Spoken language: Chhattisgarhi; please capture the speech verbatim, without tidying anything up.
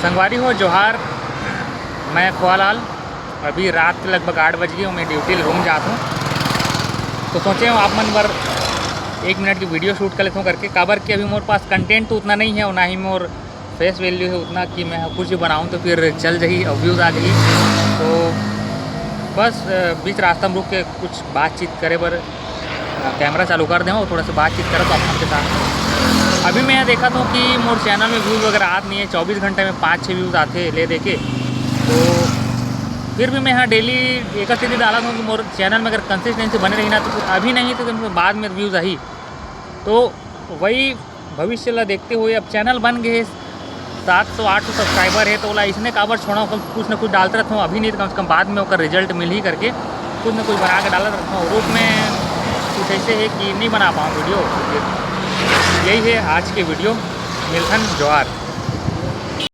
संगवारी हो, जोहार। मैं खोआलाल। अभी रात के लगभग आठ बज गए, मैं ड्यूटी ले रूम जात हूँ। तो सोचे हूँ आप मन बर एक मिनट की वीडियो शूट कर लेता हूँ करके, काबर कि अभी मोर पास कंटेंट तो उतना नहीं है और ना ही मोर फेस वैल्यू है उतना कि मैं कुछ भी बनाऊँ तो फिर चल जाही और व्यूज़ आ जाही। तो बस, अ, बीच रास्ता में रुक के कुछ बातचीत करे बर, अ, कैमरा चालू कर दे हूँ, थोड़ा सा बातचीत करत हूँ आप मन के साथ। अभी मैं देखत हूँ कि मोर चैनल में व्यूज़ वगैरह आत नहीं है, चौबीस घंटे में पाँच छः व्यूज़ आते ले दे के। तो फिर भी मैं यहाँ डेली एक स्थिति डालत हूँ कि मोर चैनल में अगर कंसिस्टेंसी बने रही ना तो अभी नहीं तो कम से कम बाद में व्यूज़ आही। तो वही भविष्य ला देखते हुए अब चैनल बन गए, सात सौ आठ सौ सब्सक्राइबर है, तो ओला इसने काबर छोड़ा, कुछ ना कुछ डालते रहता हूँ। अभी नहीं तो कम से कम बाद में ओकर रिजल्ट मिलही करके कुछ ना कुछ बना के डालत रहता हूँ। रूप में कुछ ऐसे है कि नहीं बना पाऊँ वीडियो। यही है आज के वीडियो। मिलथन, जोहार।